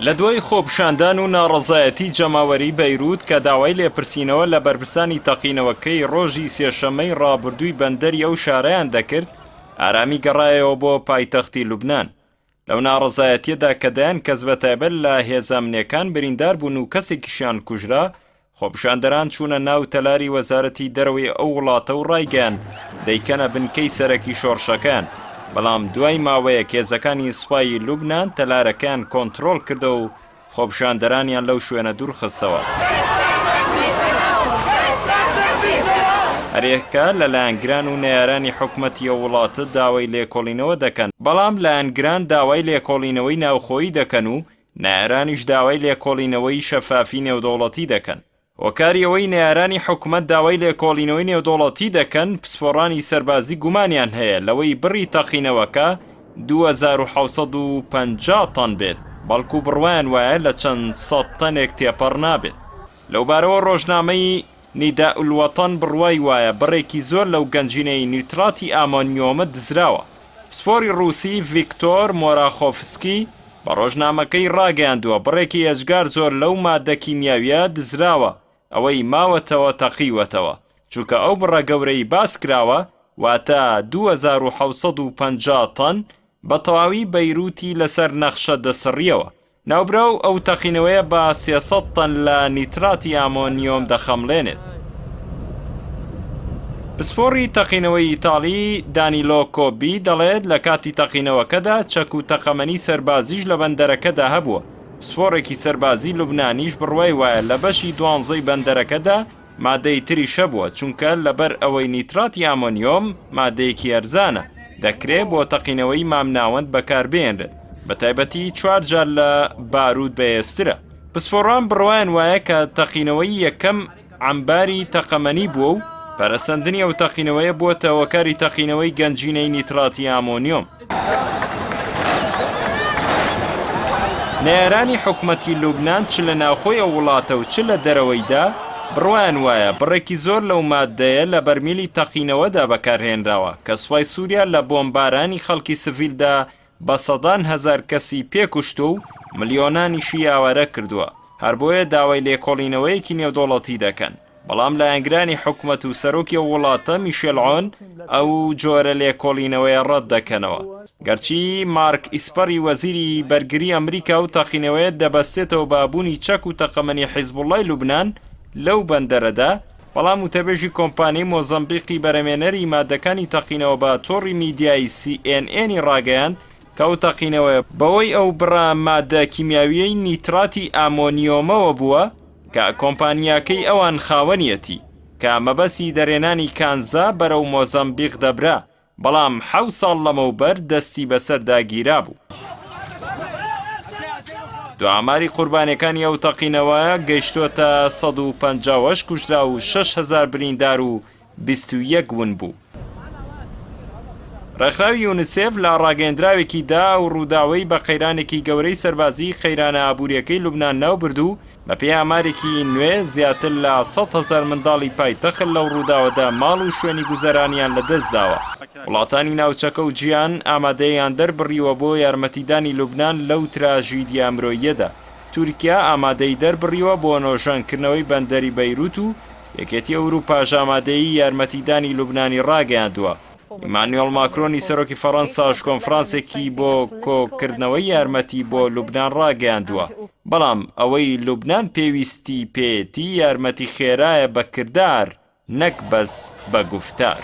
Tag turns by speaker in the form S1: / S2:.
S1: لە دوای خۆپیشاندان و ناڕەزایەتی جەماوەری بەیروت کە داوای لێپرسینەوە لە بەرپرسانی تەقینەوەکەی ڕۆژی سێشەممەی ڕابردووی بەندەری ئەو شارەیان دەکرد، ئارامی گەڕایەوە بۆ پایتەختی لوبنان. لەو ناڕەزایەتیەدا کە دەیان کەس بە تایبەت لە هێزە ئەمنیەکان بریندار بوون و کەسێکیشیان کوژرا، خۆپیشاندەران چوونە ناو تەلاری وەزارەتی دەرەوەی ئەو وڵاتە و ڕایگەیاند دەیکەنە بنکەی سەرەکی شۆڕشەکەیان، بەڵام دوای ماوەیەک هێزەکانی سوپای لوبنان تەلارەکەیان کۆنترۆڵ کردەوە و خۆپیشاندەرانیان لەو شوێنە دوورخستەوە. هەریەکە لە لایەنگران و نەیارانی حکومەتی ئەو وڵاتە داوای لێکۆڵینەوە دەکەن، بەڵام لایەنگران داوای لێکۆڵینەوەی ناوخۆیی دەکەن و نەیارانیش داوای لێکۆڵینەوەی شەفافی نێودەوڵەتی دەکەن. هۆکاری ئەوەی نەیارانی حکومەت داوای لێکۆڵینەوەی نێودەوڵەتی دەکەن، پسپۆڕانی سەربازی گومانیان هەیە لەوەی بڕی تەقینەوەکە 2750 تەن بێت، بەڵکو بڕوایان وایە لە چەند سەد تەنێک تێپەڕ نابێت. لەوبارەوە ڕۆژنامەی نیداء الوطن بڕوای وایە بڕێکی زۆر لەو گەنجینەی نیتراتی ئامۆنیۆمە دزراوە. پسپۆڕی ڕووسی ڤیکتۆر مۆراخۆفسکی بە ڕۆژنامەکەی ڕاگەیاندووە، بڕێکی ئێجگار زۆر لەو ماددە کیمیاوییە دزراوە، ئەوەی ماوەتەوە تەقیوەتەوە، چونکە ئەو بڕە گەورەی باسکراوە، واتە 2750 تەن، بە تەواوی بەیروتی لەسەر نەخشە دەسڕییەوە. ناوبراو ئەو تەقینەوەیە بە 300 تەن لە نیتراتی ئامۆنیۆم دەخەمڵێنێت. پسپۆڕی تەقینەوەی ئیتاڵی دانیلۆ کۆبی دەڵێت لە کاتی تەقینەوەکەدا چەک و تەقەمەنی سەربازیش لە بەندەرەکەدا هەبووە. پسپۆڕێکی سەربازی لوبنانیش بڕوای وایە لە بەشی دوانزەی بەندەرەکەدا مادەی تریش هەبووە، چونکە لەبەر ئەوەی نیتراتی ئامۆنیۆم مادەیەکی ئەرزانە، دەکرێ بۆ تەقینەوەی مامناوەند بەکاربهێنرێت، بەتایبەتی چوار جار لە باروت بەهێزترە. پسپۆڕان بڕوایان وایە کە تەقینەوەی یەکەم عەمباری تەقەمەنی بووە و پەرەسەندنی ئەو تەقینەوەیە بووەتە هۆکاری تەقینەوەی گەنجینەی نیتراتی ئامۆنیۆم. نەیارانی حکومەتی لوبنان چ لە ناوخۆی ئەو وڵاتە و چ لە دەرەوەیدا بڕوایان وایە بڕێکی زۆر لەو ماددەیە لە بەرمیلی تەقینەوەدا بەکارهێنراوە کە سوپای سووریا لە بۆمبارانی خەڵکی سڤیلدا بە سەدان هەزار کەسی پێ کوشتووە و ملیۆنانیشی ئاوارە کردووە، هەر بۆیە داوای لێکۆڵینەوەیەکی نێودەوڵەتی دەکەن. بەڵام لایەنگرانی حکومەت و سەرۆکی ئەو وڵاتە میشێل عۆن ئەو جۆرە لێکۆڵینەوەیە ڕەت دەکەنەوە. گەرچی مارک ئیسپەری وەزیری بەرگری ئەمریکا ئەو تەقینەوەیە دەبەستێتەوە بە بوونی چەک و تەقەمەنی حیزبوڵڵای لوبنان لەو بەندەرەدا، بەڵام وتەبێژی کۆمپانیای مۆزەمبیقی بەرهەمێنەری مادەکانی تەقینەوە بە تۆڕی میدیایی سی ئێن ئێنی ڕاگەیاند کە ئەو تەقینەوەیە بەهۆی ئەو بڕە مادە کیمیاوییەی نیتراتی ئامۆنیۆمەوە بووە کە کۆمپانیاکەی ئەوان خاوەنیەتی کە مەبەستی دەرهێنانی کانزا بەرەو مۆزەمبیق دەبرا، بەڵام حەوت ساڵ لەمەوبەر دەستی بەسەردا گیرابوو. دوا ئاماری قوربانیەکانی ئەو تەقینەوە گەیشتۆتە 158 کوژراو و 6000 بریندار و 21 ونبوو. ڕێکخراوی یونیسێف لە ڕاگەیەندراوێکی دا ئەو ڕووداوەی بە قەیرانێکی گەورەی سەربازیی قەیرانە ئابوورییەکەی لوبنان ناوبرد و بەپێی ئامارێکی نوێ زیاتر لە 100,000 منداڵی پایتەخت لەو ڕووداوەدا ماڵ و شوێنی گوزەرانیان لەدەستداوە. وڵاتانی ناوچەکە و جیهان ئامادەییان دەربڕیوە بۆ یارمەتیدانی لوبنان لەو تراژیدیا مرۆییەدا. تورکیا ئامادەیی دەربڕیوە بۆ نۆژەنکردنەوەی بەندەری بەیروت و یەکێتی ئەوروپاش ئامادەیی یارمەتیدانی لوبنانی ڕاگەیاندووە. ئیمانوێڵ ماکرۆنی سەرۆکی فەڕەنساش کۆنفرانسێکی بۆ کۆکردنەوەی یارمەتی بۆ لوبنان ڕاگەیاندووە، بەڵام ئەوەی لوبنان پێویستی پێیەتی یارمەتی خێرایە بە کردار نەک بەس بە گوفتار.